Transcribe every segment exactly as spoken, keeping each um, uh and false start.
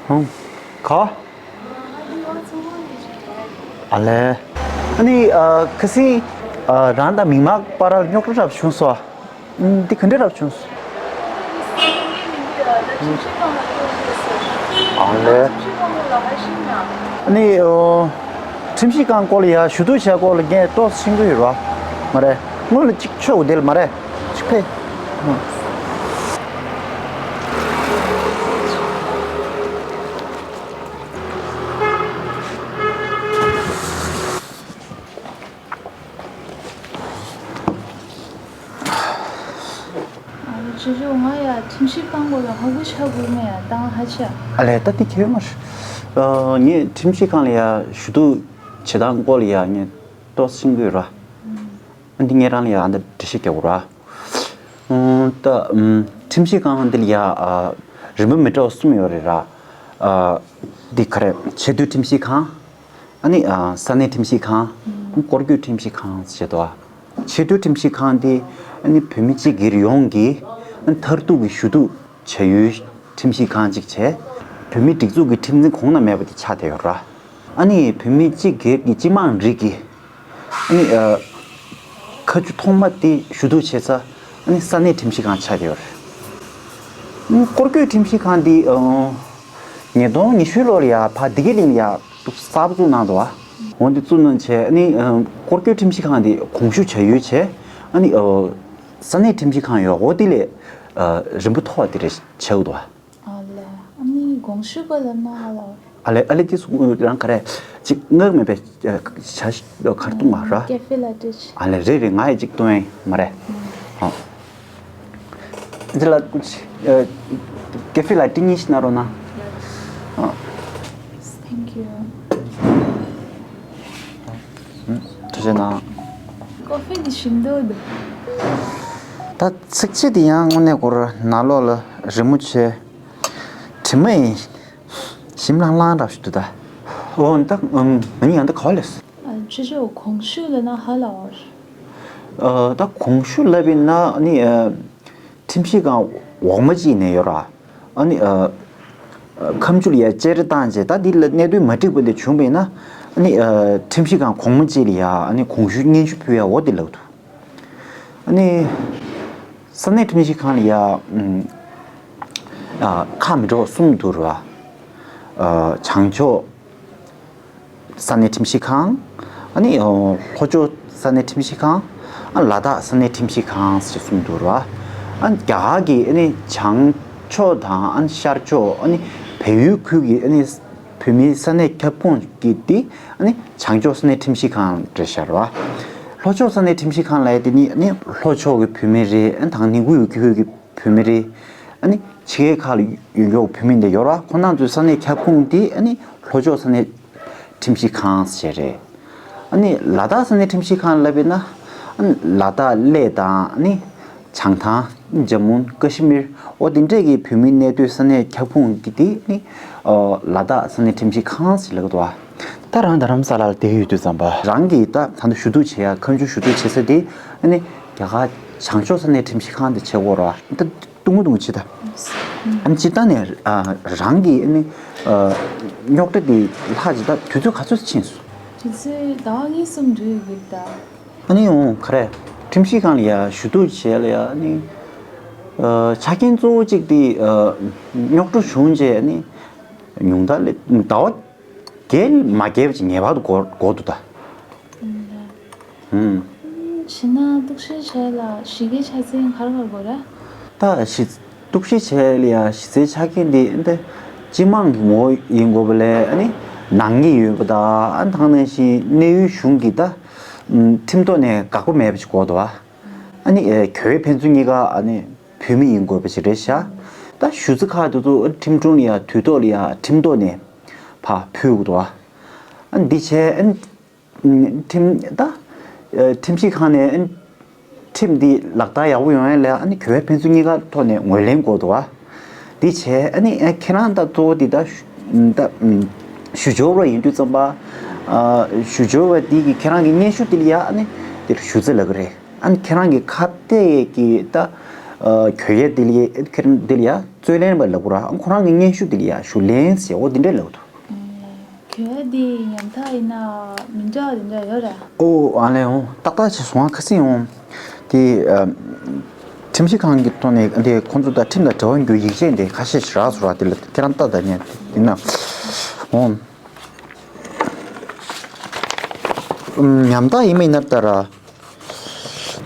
ཧུང་། ག་ཨ་ལས། ཨ་ནི་ཨ་ཁ་སང་ཨ་རང་དང་མི་མང་བར་ལ་རྙོག་དྲ་རབ་བྱུང་སོང་། འདི་ག་འདྲ་རབ་བྱུང་སོང་། ཨ་ལས། ཨ་ནི་ཨོ། ཁྲིམས་ཞིབ་ཁང་སྐོར་ལ་ཡ་ཞུ་གཏུག་བྱས་སྐོར་ལ་ངས་ཏོག་ཙམ་ཤེས་ཀྱི་ཡོད་ར། མ་རེད། སྔོན་ལ་གཅིག་ཆོག་འདི་ལ་མ་རེད། གཅིག་ཕེ། ཅོ་ཅོ། ང་ཡ་ཁྲིམས་ཞིབ་ཁང་སྐོར་ལ་ཧ་གོ་ཆག་གི་མེད་ཡ། ད་ང་ཧ་ཆ། ཨ་ལས། ད་དེ་ཁྱད་མ་རེད། ངས་ཁྲིམས་ཞིབ་ཁང་ལ་ཡ་ཞུ་གཏུག་བྱེད་སྟངས་སྐོར་ལ་ཡ་ངས་ཏོག་ཙམ་ཤེས་ཀྱི་ཡོད་ར། ཨ་འདི་ངས་རང་ལ་ཡ་ཨ་འདི་འགྲེལ་བཤད་རྒྱག་དགོས་ར། ད་ཁྲིམས་ཞིབ་ཁང་འདི་ལ་ཡ་རིམ་པ་མི་འདྲ་བ་གསུམ་ཡོད་རེད་ར། འདི་ག་རེ། ཆེས་མཐོའི་ཁྲིམས་ཞིབ་ཁང་། ཨ་ནི་ས་གནས་ཁྲིམས་ཞིབ་ཁང་། སྐོར་སྐྱོད་ཁྲིམས་ཞིབ་ཁང་ཞེས་དོ། ཆེས་མཐོའི་ཁྲིམས་ཞིབ་ཁང་འདི་ཨ་ནི་བོད་མི་སྤྱི་སྒེར་ཡོངས་ཀྱི་མཐར་ཐུག་གི་ཞུ་གཏུག་བྱ་ཡུལ་ཁྲིམས་ཞིབ་ཁང་གཅིག་བྱས། བོད་མིའི་སྒྲིག་འཛུགས་ཀྱི་ཁྲིམས་འཛིན་གོང་ན་མེད་པ་དེ་ཆགས་བསྡད་ཡོད་ར། ཨ་ནི་བོད་མི་སྤྱི་སྒེར་གྱི་སྤྱི་དམངས་རིགས་ཀྱི་ཨ་ནི་ཁ་མཆུ་ཐོག་མ་དེ་ཞུ་གཏུག་བྱེད་ས་ཨ་ནི་ས་གནས་ཁྲིམས་ཞིབ་ཁང་ཆགས་བསྡད་ཡོད་རེད། སྐོར་སྐྱོད་ཁྲིམས་ཞིབ་ཁང་འདི་ཉིས་སྟོང་ཉི་ཤུ་ལོར་ཡ་ཕ་བདེ་སྐྱིད་གླིང་ཡ་གསར་པ་བཙུགས་གནང་འདུག་བ། འོ་འདི་བཙུགས་གནང་བྱས་ཨ་ནི་སྐོར་སྐྱོད་ཁྲིམས་ཞིབ་ཁང་འདི་གོང་ཞུ་བྱ་ཡུལ་བྱས། ཨ་ནི་ས་གནས་ཁྲིམས་ཞིབ་ཁང་ཡོད། འོ་དེ་ལས་རིམ་པ་མཐོ་བ་དེ་རེད་བྱས་འདུག་བ། ཨ་ལས། ཨ་ནི་གོང་ཞུ་ག་ལ་ན་ཧ་ལ། ཨ་ལས། ཨ་ལས། དེ་སུ་རང་ག་རེ་ཅིག་ངག་མེད་པའི་ཆ་ཤ་གར་བཏུང་བ་ར། ཀེ་ཧྥེ་ལ་ཏྲི་ཅི། ཨ་ལས། རེད་རེད། ང་ཡི་ཅིག་བཏུང་ཡིན་མ་རེད། ཨ་འདི་ལ་ཀེ་ཧྥེ་ལ་ཏྲི་གཉིས་ཤིག་གནང་རོགས་གནང་། Thank you. ཐུགས་རྗེ་གནང་། ཀོ་ཧྥེ་འདི་ཞིམ་འདུག་ད་ཚིགས་བཅད་འདི་ཡང་དངོས་གནས་ཁོ་རང་ནང་ལོགས་ལ་རི་མོ་བྱས། དྲི་མ་ཡིན། ཞིམ་ལྷང་ལྷང་འདྲ་ཞིག་འདུག་ད། ཨོ་ད་ང་གཉིས་ཡང་ད་ག་པར་སླེབས། ཅོ་ཅོ་གོང་ཞུ་ལབ་ན་ཧ་ལ་བ། ད་གོང་ཞུ་ལབ་པ་ཡིན་ན་ནི་ཁྲིམས་ཞིབ་ཁང་འོག་མ་གཅིག་ནས་ཡོད་ར། ཨ་ནི་ཁ་མཆུ་ལ་ཡ་བཅད་རེས་བཏང་རྗེས་ད་འདི་ལ་གནད་དོན་མ་འགྲིག་པ་འདི་བྱུང་བ་ཡིན་ན་ཨ་ནི་ཁྲིམས་ཞིབ་ཁང་གོང་མ་གཅིག་ལ་ཡ་ཨ་ནི་གོང་ཞུ་སྙན་ཞུ་ཕུལ་ཡ་འོ་འདི་ལབ་འདུག་ཨ་ནི་ས་གནས་ཁྲིམས་ཞིབ་ཁང་ལ་ཡ་ཨ་ཁག་མི་འདྲ་བ་གསུམ་འདུག་ར། བྱང་ཕྱོགས་ས་གནས་ཁྲིམས་ཞིབ་ཁང་། ཨ་ནི་ལྷོ་ཕྱོགས་ས་གནས་ཁྲིམས་ཞིབ་ཁང་། ཨ་ལ་དྭགས་ས་གནས་ཁྲིམས་ཞིབ་ཁང་ཞེས་གསུམ་འདུག་ར། ཨ་རྒྱ་གར་གྱི་ཨ་ནི་བྱང་ཕྱོགས་དང་ཨ་ནི་ཤར་ཕྱོགས་ཨ་ནི་བལ་ཡུལ་ཁུལ་གྱི་ཨ་ནི་བོད་མིའི་ས་གནས་ཁྱབ་ཁོངས་ཀྱི་དེ་ཨ་ནི་བྱང་ཕྱོགས་ས་གནས་ཁྲིམས་ཞིབ་ཁང་རེད་ཤག་ར། ལྷོ་ཕྱོགས་ས་གནས་ཁྲིམས་ཞིབ་ཁང་ལབ་ཡ་དེ་ནི་ཨ་ནི་ལྷོ་ཕྱོགས་ཀྱི་བོད་མི་རེད། ཨ་ནི་དང་ནི་གུ་ཡུ་གི་བོད་མི་རེད། ཨ་ནི་ཕྱི་རྒྱལ་ཁག་ལ་ཡོད་མཁན་བོད་མི་འདི་ཡོད་ར། ཁོ་རང་ཚོའི་ས་གནས་ཁྱབ་ཁོངས་དེ་ཨ་ནི་ལྷོ་ཕྱོགས་ས་གནས་ཁྲིམས་ཞིབ་ཁང་ཞེས་རེད། ཨ་ནི་ལ་དྭགས་ས་གནས་ཁྲིམས་ཞིབ་ཁང་ལབ་པ་ཡིན་ན་ཨ་ནི་ལ་དྭགས་གླེ་དང་ཨ་ནི་བྱང་ཐང་ཇམ་མུ་ཀ་ཤི་མིར་ཨོ་དེ་འདྲས་ཀྱི་བོད་མི་གནས་སྡོད་ས་གནས་ཁྱབ་ཁོངས་ཀྱི་དེ་ཨ་ནི་ལ་དྭགས་ས་གནས་ཁྲིམས་ཞིབ་ཁང་ཞེས་ལབ་ཀྱི་འདུག་བ། ད་རང་རྡ་རམ་ས་ལར་བསྡད་ཡོད་དུས་ཙམ་པ་རང་གིས་ད་ད་ལྟ་ཞུ་གཏུག་བྱེད་ཡ་ཁ་མཆུ་ཞུ་གཏུག་བྱེད་ས་དེ་ཨ་ནི་རྒྱ་གར་བྱང་ཕྱོགས་ས་གནས་ཁྲིམས་ཞིབ་ཁང་དེ་བྱེད་དགོས་ར། ད་ཏུང་ངུ་ཏུང་ངུ་བྱེད་ད། ཨ་ནི་སྤྱིར་བཏང་ནས་རང་གི་ཨ་ནི་རྙོག་དྲ་དེ་ལྷག་ཅིག་ད་དུས་ཚོད་ག་ཚོད་ཕྱིན་སོང་། དུས་ཚོད་ཟླ་བ་གཉིས་གསུམ་འགྲོ་ཡི་གི་ད། ཨ་ནི་འོང་ག་རེ། ཁྲིམས་ཞིབ་ཁང་ལ་ཡ་ཞུ་གཏུག་བྱས་ལ་ཡ་ཨ་ནི་ཆ་རྐྱེན་གཙོ་བོ་གཅིག་དེ་རྙོག་དྲ་བྱུང་རྗེས་ཨ་ནི་ཉུང་མཐའ་ལས་ཟླ་བ་བརྒྱད་མ་བརྒལ་བ་ཅིག་ངེས་པར་དུ་འགོར་འགོར་འདུག་ད། ཨུམ། ཞེ་ན་གཏུག་བཤེར་བྱས་ལ་གཞི་རྒྱའི་ཆ་རྐྱེན་ག་རེ་ག་རེ་དགོས་རེད། ད་གཞི་གཏུག་བཤེར་བྱས་ལ་ཡ་གཞི་རྩའི་ཆ་རྐྱེན་འདི་འདི་སྤྱི་དམངས་ཀྱི་ངོ་བོ་ཡིན་དགོས་པ་ལས་ཨ་ནི་ནང་གི་ཡོད་པ་དང་ཨ་ནི་ཐང་ནང་བཞིན་གནས་ཡུལ་གཞུང་གི་ད་ཁྲིམས་ཐོག་ནས་དགག་པ་མེད་པ་ཞིག་དགོས་འདུག་བ། ཨ་ནི་གྱོད་ཕན་ཚུན་གཉིས་ཀ་ཨ་ནི་བོད་མི་ཡིན་དགོས་པ་ཞིག་རེད་ཤག་ད་ཞུ་ཚིག་ཁག་དེ་ཚོ་ཁྲིམས་དྲུང་ལ་ཡ་དུས་ཐོག་ལ་ཡ་ཁྲིམས་ཐོག་ནས་ཕར་ཕུལ་དགོས་འདུག་བ། ཨ་ནི་འདི་བྱས་ཨ་ནི། ཁྲིམས་ད། ཁྲིམས་ཞིབ་ཁང་ནས་ཁྲིམས་འདི་ལག་བསྟར་ཡག་པོ་ཡོང་ཡ་ལ་ཨ་ནི་གྱོད་ཕན་ཚུན་གཉིས་ཀ་ཐོག་ནས་ངོས་ལེན་དགོས་འདུག་བ། འདི་བྱས་ཨ་ནི་ཁྱེད་རང་ད་གཙོ་བོ་འདི་ད་ད་ཞུ་སྦྱོར་བ་ཡིན་དུས་ཙམ་པ། ཞུ་སྦྱོར་བ་འདི་གི་ཁྱེད་རང་གི་སྙན་ཞུ་འདི་ལ་ཡ་ཨ་ནི་འདིར་ཞུ་རྩིས་ལབ་གི་རེད། ཨ་ནི་ཁྱེད་རང་གི་ཁ་གཏད་ཀྱི་ད་ གྱོད་ཡས་དེ་ལ་ཁྱེད་རང་དེ་ལ་ཡ་རྩོད་ལེན་པ་ལབ་དགོས་ར། ཁོ་རང་གི་སྙན་ཞུ་དེ་ལ་ཡ་ཞུ་ལེན་ཟེར་འོ་དེ་འདྲས་ལབ་འདུག་གྱོད་ཡས་དེ་ཉམ་ཐག་ཡིན་ན་མི་འདྲ་བ་དེ་འདྲ་ཡོད་ར། ཨོ་ཨ་ལས་འོང་ཏག་ཏག་བྱས་སོང་ང་ཁ་སང་འོང་དེ། ཁྲིམས་ཞིབ་ཁང་གི་ཐོག་ནས་འདི་ཁོང་ཚོ་དང་ཁྲིམས་དང་འབྲེལ་བ་ཡོད་ཡིག་ཆ་འདི་ཁ་ཤས་ཤིག་རག་སོང་ར། དེ་ལ་ཁྱེད་རང་ལྟ་ད་ཉན་དེ་ན་འོང་། ཉམ་ཐག་ཡིན་མིན་ན་ལྟ་ར།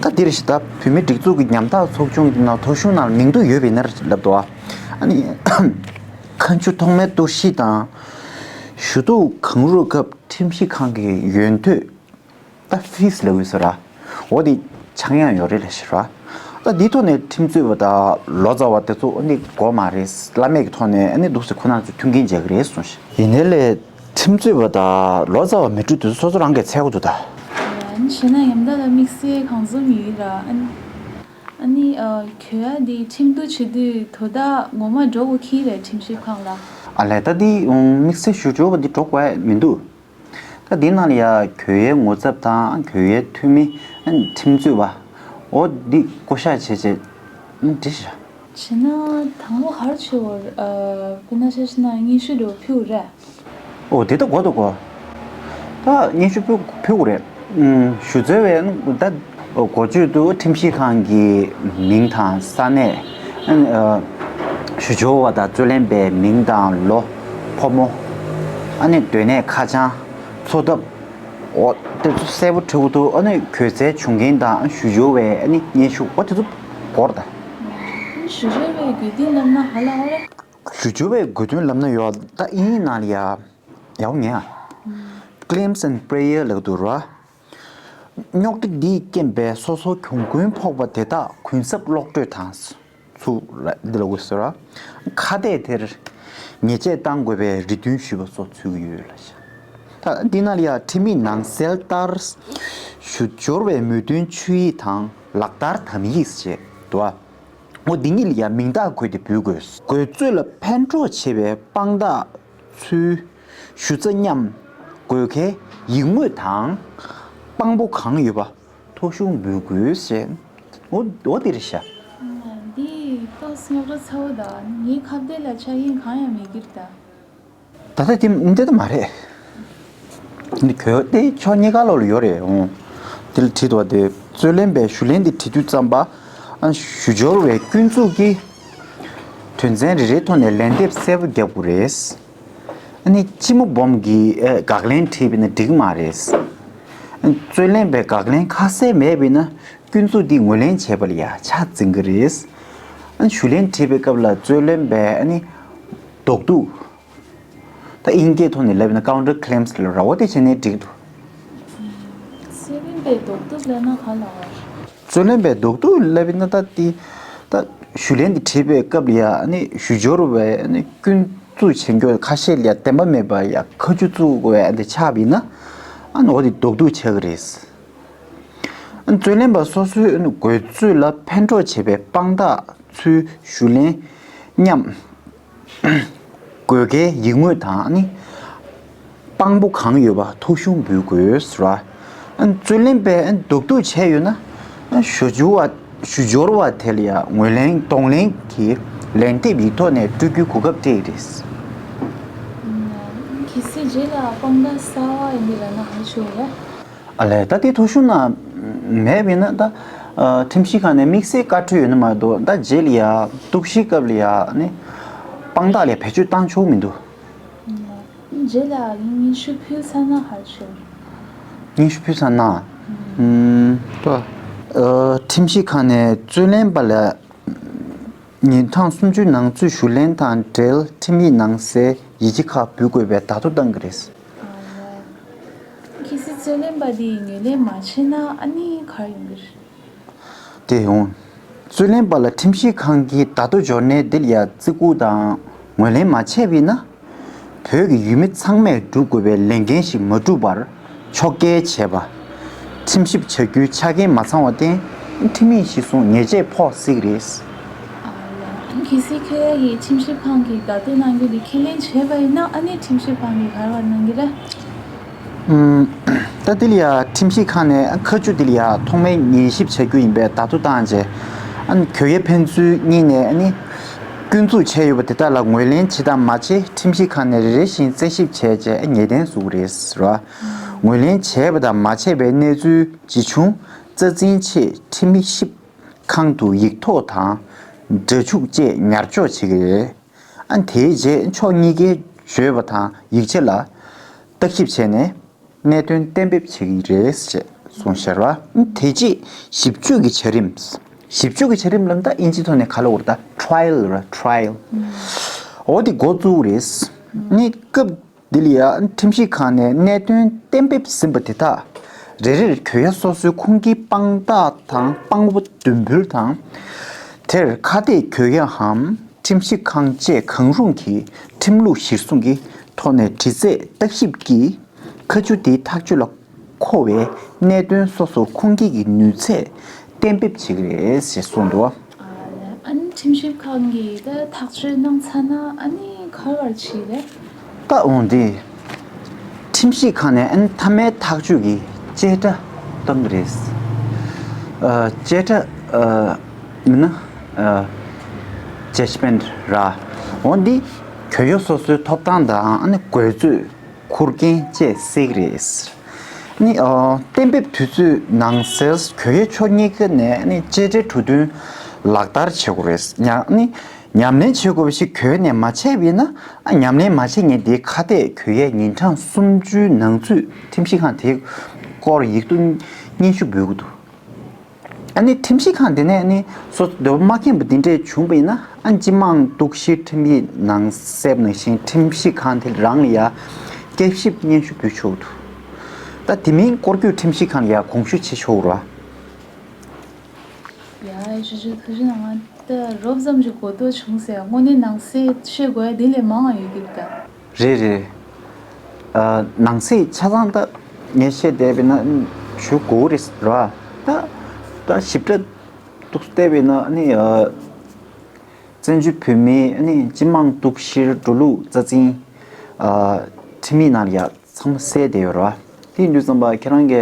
ད་འདིར་ཞིག་ད་བོད་མི་སྒྲིག་འཛུགས་ཀྱི་ཉམ་ཐག་ཚོགས་ཆུང་གི་ནང་ཐོ་གཞུང་ནང་མིང་ཐོ་ཡོད་པའི་ནར་ལབ་འདུག་ཨ་ནི་ཁ་མཆུ་ཐོག་མའི་གཏོར་བཤིག་དང་། ཞུ་གཏུག་གང་རུང་སྐབས་ཁྲིམས་ཞིབ་ཁང་གི་ཡོན་ཐོས། ད་ཕིས་ལབ་ཡོད་ས་ར། འོ་དེ་ཆག་ཡང་ཡོད་རེད་ལ་ཤི་ར། ད་འདིའི་ཐོག་ནས་ཁྲིམས་རྩོད་པ་དང་ལོ་ཙཱ་བ་དེ་ཚོ་ཨ་ནི་དགོས་མ་རེད། བླ་མེད་ཀྱི་ཐོག་ནས་ཨ་ནི་འདུག་སེ་ཁོ་རང་ཚོ་མཐུན་རྐྱེན་མཇལ་གི་རེད་གསུངས་ཤིང་། ཡིན་ནའི་ལས་ཁྲིམས་རྩོད་པ་དང་ལོ་ཙཱ་བ་མི་སྤྲོད་དུས་སོ་སོ་རང་གིས་འཚོལ་དགོས་འདུག་ད། ཡང་བྱས་ན་ཡང་ད་ལ་དམིགས་བསལ་གང་འཛོམས་ཡོད་ར། ཨ་ནི་ཨ་ནི་གྱོད་ཡས་འདི་ཁྲིམས་གཏུག་བྱེད་དུས་དོ་བདག་ངོ་མ་འགྲོ་དགོས་ཀྱི་རེད་ཁྲིམས་ཞིབ་ཁང་ལ། ཨ་ལས་ད་འདི་དམིགས་བསལ་ཞུ་སྦྱོར་བ་འདི་འགྲོ་དགོས་མི་འདུག་ད་འདི་ནང་ལ་ཡ་གྱོད་ཡའི་ངོ་ཚབ་དང་གྱོད་ཡའི་འཐུས་མི། ཁྲིམས་རྩོད་པ། འོ་འདི་བསྐོ་བཞག་བྱས་བྱས་འདི་བྱ། བྱས་ན་དང་པོ་ཧར་ཆེ་བར་དཔེར་ན་ཆ་བཞག་ན་སྙན་ཞུ་འདྲ་བོ་ཕུལ་རེད། འོ་དེ་ད་གོ་ད་གོ་ད་སྙན་ཞུ་ཕུལ་ཕུལ་དགོས་རེད། ཞུ་རྩོལ་བའི་ད་འགོ་བརྗོད་དུ་ཁྲིམས་ཞིབ་ཁང་གི་མིང་དང་ས་གནས། ཞུ་སྦྱོར་བ་དང་རྩོད་ལེན་པའི་མིང་དང་ལོ། ཕོ་མོ། ཨ་ནི་སྡོད་གནས་ཁ་བྱང་། འཚོ་ཐབས། འོ་དེ་ཚོ་གསལ་པོ་བྲིས་འདུག་ཨ་ནི་གྱོད་སྩལ་བྱུང་མཁན་དང་ཞུ་སྦྱོར་བའི་ཨ་ནི་སྙན་ཞུ་འོ་དེ་ཚོ་སྐོར་དང་། ཞུ་སྦྱོར་བའི་དགོས་འདུན་ལབ་ན་ཧ་ལ་ཧོ་རེད། ཞུ་སྦྱོར་བའི་དགོས་འདུན་ལབ་ན་ཡོད་ད་ཨིན་ནང་ལ་ཡ། ཡའོ་ངེ་ཨ། Claims and Prayer ལབ་འདུག་ར། རྙོག་དྲ་འདིས་རྐྱེན་པས་སོ་སོ་གྱོང་གུན་ཕོག་པ་དེ་དག་གུན་གསབ་གློག་སྤྲོད་དང་། ཚུར་འདི་ལ་འོས་ཟེར་བ། ཁ་གཏད་དེར་ཉེས་ཆད་གཏང་དགོས་པའི་རེ་འདུན་ཞུས་པ་སོགས་ཚུད་ཀྱི་ཡོད་ལ། ད་འདི་ནང་ལ་ཡང་ཁྲིམས་ཡིག་ནང་གསལ་ལྟར། ཞུ་སྦྱོར་བའི་མོས་མཐུན་ཆོད་ཡིག་དང་ལག་བསྟར་དམ་ཡིག་ཅེས་འདུག་བ། འོ་འདི་གཉིས་ལ་ཡང་མིང་རྟགས་བཀོད་དེ་འབུལ་དགོས། འགོད་རྩོད་ལ་ཕན་གྲོགས་བྱེད་པའི་དཔང་རྟགས་ཚུལ། ཞུ་རྩ་མཉམ། དགོས་གལ་ཡིག་ངོས་དང་། དཔང་པོ་གང་ཡོད་པ། ཐོ་གཞུང་འབུལ་དགོས་ཞེས། འོ་འོ་དེ་རེད་ཤག་འདི་ཏོག་ཙམ་རྙོག་དྲ་ཚ་བོ་དང་ངའི་ཁ་བརྡ་ལ་ཆ་རྐྱེན་གང་ཡང་མེད་ཀྱི་རེད་ད། ད་ལྟ་དེ་འདི་ལྟ་མ་རེད། འདི་གྱོད་དེ་ཕྱོགས་གཉིས་ཀ་ལོག་ལ་ཡོད་རེད་འོང་། དེ་ལ་བྲིས་འདུག་བ་དེ་རྩོད་ལེན་པས་ཞུ་ལན་དེ་བྲིས་དུས་ཙམ་པ། ཨ་ཞུ་སྦྱོར་བའི་སྐྱོན་འཛུགས་ཀྱི་དོན་ཚན་རེ་རེའི་ཐོག་ནས་ལན་འདེབས་གསལ་པོ་རྒྱབ་དགོས་རེད། ཨ་ནི་སྤྱི་མོ་སྦོམ་གྱིས་ཨེ་དགག་ལན་བྲིས་པས་ན་འགྲིག་མ་རེད། ཨ་ནི་རྩོད་ལེན་པས་དགག་ལན་ཁ་གསལ་མེད་པས་ན་སྐྱོན་འཛུགས་འདི་ངོས་ལེན་བྱས་པ་ལ་ཡང་ཆ་འཛིན་གྱི་རེད། ཨ་ནི་ཞུ་ལན་བྲིས་པའི་སྐབས་ལ་རྩོད་ལེན་པས་ཨ་ནི་ལྡོག་འདུག་ད་དབྱིན་སྐད་ཐོག་ནས་ལབ་ན་counter claims ལབ་ར་བ་དེ་བྱས་ནས་འགྲིག་འདུག་རྩོད་ལེན་པས་ལྡོག་འདུག་ལབ་ན་ག་ལ་བ། རྩོད་ལེན་པས་ལྡོག་འདུག་ལབ་ན་ད་དེ་ད་ཞུ་ལན་དེ་བྲིས་པའི་སྐབས་ལ་ཡ་ཨ་ནི་ཞུ་སྦྱོར་བས་ཨ་ནི་སྐྱོན་འཛུགས་བྱེད་མཁན་ཁ་ཤས་ལ་ཡ་བདེན་པ་མེད་པ་ཡ་ཁ་མཆུ་བཙུགས་དགོས་ཡ་དེ་ཆགས་པ་ཡིན་ན་ཨ་ནི་འོ་དེ་ལྡོག་འདུག་ཆགས་ཀྱི་རེད། རྩོད་ལེན་པ་སོ་སོའི་དགོས་ཚུལ་ལ་ཕན་གྲོགས་བྱེད་པའི་དཔང་རྟགས་ཚུལ་ཞུ་ལན་མཉམ། དགོས་གལ་ཡིག་ངོས་དང་ནི། དཔང་པོ་གང་ཡོད་པ་ཐོ་གཞུང་འབུལ་དགོས་ཟེར་བ། རྩོད་ལེན་པས་ལྡོག་འདུག་བྱས་ཡོད་ན། ཞུ་སྦྱོར་བ་ཞུ་སྦྱོར་བ་དེ་ལ་ཡང་ངོས་ལེན་གདོང་ལེན་གྱི་ལན་འདེབས་ཡིག་ཐོག་ནས་སྤྲོད་རྒྱུའི་གོ་སྐབས་སྤྲད་ཀྱི་རེད། གལ་སྲིད་རྗེས་ལ་དཔང་རྟགས་གསར་པ་ཡིན་པ་ལབ་ན་ག་རེ་བྱེད་དགོས་རེད། ཨ་ལས་ད་དེ་ཐོ་གཞུང་ནང་མེད་པས་ན་ད་ཨ་ཁྲིམས་ཞིབ་ཁང་ནས་དམིགས་བསལ་བཀའ་འཁྲོལ་ཡོད་ན་མ་གཏོགས་ད་རྗེས་ལ་ཡ་གཏུག་བཤེར་སྐབས་ལ་ཡ་ནི་དཔང་རྟགས་ལ་བེད་སྤྱོད་བཏང་ཆོག་མི་འདུག་རྗེས་ལ་སྙན་ཞུ་ཕུལ་ཚར་ན་ཧ་ཆོག་སྙན་ཞུ་ཕུལ་ཚར་ན། ཨུམ། ད་ཨ་ཁྲིམས་ཞིབ་ཁང་ནས་རྩོད་ལེན་པ་ལ་ཉིན་གྲངས་སུམ་ཅུ་ནང་ཚུད་ཞུ་ལན་དང་འབྲེལ་ཁྲིམས་ཡིག་ནང་གསལ་ཡིག་ཆ་ཁག་འབུལ་དགོས་པའི་བརྡ་ཐོ་བཏང་གི་རེད། གལ་སྲིད་རྩོད་ལེན་པ་དེས་ངོས་ལེན་མ་བྱས་ན་ཨ་ནི་ག་རེ་ཡོང་གི་རེད། དེ་ཡང་། རྩོད་ལེན་པ་ལ་ཁྲིམས་ཞིབ་ཁང་གིས་བརྡ་ཐོ་འབྱོར་ནས་འདི་ལ་ཡ་བརྩི་བཀུར་དང་ངོས་ལེན་མ་བྱས་པ་ཡིན་ན། བོད་ཀྱི་ཡུལ་མི་ཚང་མས་སྒྲུབ་དགོས་པའི་ལས་འགན་ཞིག་མ་བསྒྲུབས་པར་ཕྱོགས་འགལ་བྱས་པ། ཁྲིམས་ཞིབ་བྱ་རྒྱུའི་ཆ་རྐྱེན་མ་ཚང་བར་བརྟེན་ཁྲིམས་ཡིག་གཞིར་བཟུང་ཉེས་ཆད་ཕོག་སྲིད་ཀྱི་རེད། ཨ་ལ། གལ་སྲིད་ཁྱོད་ཀྱིས་ཁྲིམས་ཞིབ་ཁང་གིས་བརྡ་ཐོ་གནང་རྒྱུ་དེ་ཁས་ལེན་བྱས་པ་ཡིན་ན་ཨ་ནི་ཁྲིམས་ཞིབ་ཁང་གིས་ག་རེ་བར་གནང་གི་རེད། ཨུམ། ད་དེ་ལ་ཡ་ཁྲིམས་ཞིབ་ཁང་ནས་ཁ་མཆུ་དེ་ལ་ཡ་ཐོག་མའི་ཉན་ཞིབ་བྱ་རྒྱུ་ཡིན་པའི་བརྡ་ཐོ་བཏང་རྗེས། ཨ་ནི་གྱོད་ཡ་ཕན་ཚུན་གཉིས་ནས་ཨ་ནི་སྐྱོན་འཛུགས་བྱས་ཡོད་པ་དེ་དག་ལ་ངོས་ལེན་བྱེད་དང་མ་བྱེད་ཁྲིམས་ཞིབ་ཁང་ནས་རེ་རེ་བཞིན་རྩད་ཞིབ་བྱས་རྗེས་ངེས་གཏན་བཟོ་གི་རེད་ཟེར་བ། ངོས་ལེན་བྱས་པ་དང་མ་བྱས་པའི་གནས་ཚུལ་ཇི་བྱུང་རྩ་འཛིན་ཆེད་ཁྲིམས་ཞིབ་ཁང་དུ་ཡིག་ཐོག་དང་སྒྲ་འཇུག་བཅས་ཉར་འཇོག་བྱེད་ཀྱི་རེད། ཨ་ནི་དེའི་རྗེས་ཕྱོགས་གཉིས་ཀས་བརྗོད་པ་དང་ཡིག་ཆ་ལ་བརྟག་ཞིབ་བྱས་ནས་གནད་དོན་གཏན་འབེབས་བྱེད་ཀྱི་རེད་ཅེས་གསུངས་ཤར་བ། ཨ་ནི་དེ་རྗེས་ཞིབ་དཔྱོད་ཀྱི་བྱ་རིམ། ཞིབ་དཔྱོད་ཀྱི་བྱ་རིམ་ལབ་ན་ད་ཨིན་ཇི་ཐོག་ནས་ག་ལབ་དགོས་རེད། ད་trial ར་trial འོ་དེ་འགོ་བཙུགས་རེད། ཨ་ནི་སྐབས་འདི་ལ་ཡ་ཁྲིམས་ཞིབ་ཁང་ནས་གནད་དོན་གཏན་འབེབས་ཟིན་པ་དེ་དག་རེ་རེར་གྱོད་ཡ་སོ་སོའི་ཁུངས་སྐྱེལ་དཔང་རྟགས་དང་དཔང་པོ་བསྡུ་འབུལ་དང་། དེར་ཁ་གཏད་གྱོད་ཡའམ་ཁྲིམས་ཞིབ་ཁང་བཅས་གང་རུང་གིས་ཁྲིམས་ལུགས་གཞིར་བཟུང་གི་ཐོག་ནས་དྲི་རྩད་བརྟག་ཞིབ་ཀྱིས་ཁ་མཆུ་དེའི་ཐག་གཅོད་ལ་མཁོ་བའི་གནད་དོན་སོ་སོར་ཁུངས་སྐྱེལ་གྱི་ནུས་ཚད་གཏན་འབེབས་བྱེད་ཀྱི་རེད་ཅེས་གསུངས་འདུག་ཨ་ནི་ཁྲིམས་ཞིབ་ཁང་གིས་ད་ཐག་གཅོད་གནང་ཚར་ན་ཨ་ནི་ག་རེ་བྱེད་རེད། ད་འོང་དེ། ཁྲིམས་ཞིབ་ཁང་ནས་ཨ་ནི་མཐའ་མའི་ཐག་གཅོད་ཀྱི་བཅད་ཁྲ་བཏང་གི་རེད། ཨ་བཅད་ཁྲ་ཨ་མིན་ན་ཨ་judgment ར། འོང་དེ་གྱོད་ཡོ་སོ་སོའི་ཐོབ་ཐང་དང་ཨ་ནི་དགོས་ཚུལ། འཁུར་མཁན་བཅས་གསལ་གྱི་རེད། ནི་ཨ་གཏན་འབེབས་དུས་ཚོད་ནང་གསལ་གྱོད་ཡོ་ཕྱོགས་གཉིས་ཀ་ནས་ནི་བཅད་ཁྲའི་གྲོས་མཐུན་ལག་བསྟར་བྱེད་དགོས་རེད། ཉ་ནི་ཉམས་ལེན་བྱེད་དགོས་པ་ཞིག་གྱོད་ནས་མ་བྱས་པ་ཡིན་ན་ཨ་ཉམས་ལེན་མ་བྱས་ངེས་དེའི་ཁ་གཏད་གྱོད་ཡའི་ཉིན་གྲངས་སུམ་ཅུའི་ནང་ཚུད་ཁྲིམས་ཞིབ་ཁང་དེའི་སྐོར་ཡིག་ཐོག་སྙན་ཞུ་འབུལ་དགོས་འདུག་ཨ་ནི་ཁྲིམས་ཞིབ་ཁང་དེ་ནས་ནི་སོ་སོ་འདོད་པ་མ་ཁེངས་པ་འདི་འདྲས་བྱུང་པ་ཡིན་ན་ཨ་སྤྱི་དམངས་གཏུག་བཤེར་ཁྲིམས་ཡིག་ནང་གསལ་ནང་བཞིན་ཁྲིམས་ཞིབ་ཁང་དེ་རང་ལ་ཡ་བསྐྱར་ཞིབ་སྙན་ཞུ་འབུལ་ཆོག་འདུག་ད་དེ་མིན་སྐོར་སྐྱོད་ཁྲིམས་ཞིབ་ཁང་ལ་ཡ་དགོངས་ཞུ་བྱེད་ཆོག་ར། ཡ་ཞུ་ཞུ་ཐུགས་རྗེ་གནང་། ད་རོབ་ཙམ་ཞིག་གོ་རྟོགས་བྱུང་ཟེར་དངོས་གནས་ནང་གསེས་བཤད་དགོས་ཡ་དེ་ལས་མང་བ་ཡོད་ཀྱི་ད། རེད་རེད། ཨ་ནང་གསེས་ཆ་ཚང་ད་ངས་བཤད་བསྡད་པས་ན་ཞུ་དགོས་རེད་ར། ད་ད་ཞིབ་ཕྲ་ཏོག་ཙམ་བལྟས་པས་ན་ནི་ཨ་བཙན་བྱོལ་བོད་མིའི་ནི་སྤྱི་དམངས་གཏུག་བཤེར་འགྲོ་ལུགས་རྩ་འཛིན་ཨ་ཁྲིམས་ཡིག་ནང་ལ་ཡ་ཚང་མ་གསལ་བསྡད་ཡོད་ར། དེ་ཡིན་དུས་ཙམ་པ་ཁྱེད་རང་གི་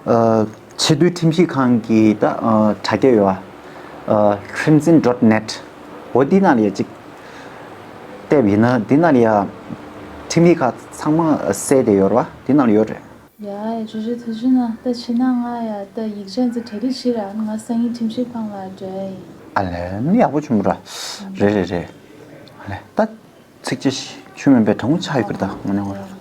ཨ་ཆེས་མཐོའི་ཁྲིམས་ཞིབ་ཁང་གི་ད་ཨ་དྲ་རྒྱ་ཡོད་ཨ་crimson dot net འོ་འདི་ནང་ལ་ཡ་ཅིག་བལྟས་པ་ཡིན་ན་འདི་ནང་ལ་ཡ་ཁྲིམས་ཡིག་ཁག་ཚང་མ་གསལ་བསྡད་ཡོད་ར། འདི་ནང་ལ་ཡོད་རེད། ཡ་ཡ་ཇོ་ཇོ་ཐུགས་རྗེ་གནང་། ད་ཕྱི་ནང་ང་ཡ་ད་ཡིག་ཆ་ཚོ་གྲ་སྒྲིག་བྱེད་ར། ང་སང་ཉིན་ཁྲིམས་ཞིབ་ཁང་ལ་འགྲོ་ཡ་ཡིན། ཨ་ལས་ནི་ཡག་པོ་བྱུང་ར། རེད་རེད་རེད། ཨ་ལས་ད་ཚིགས་བཅད་ཆུ་མིན་པའི་གྲང་མོ་ཆགས་ཡོད་ཀྱི་རེད་ད་ངོ་ནས་ངོ་ར།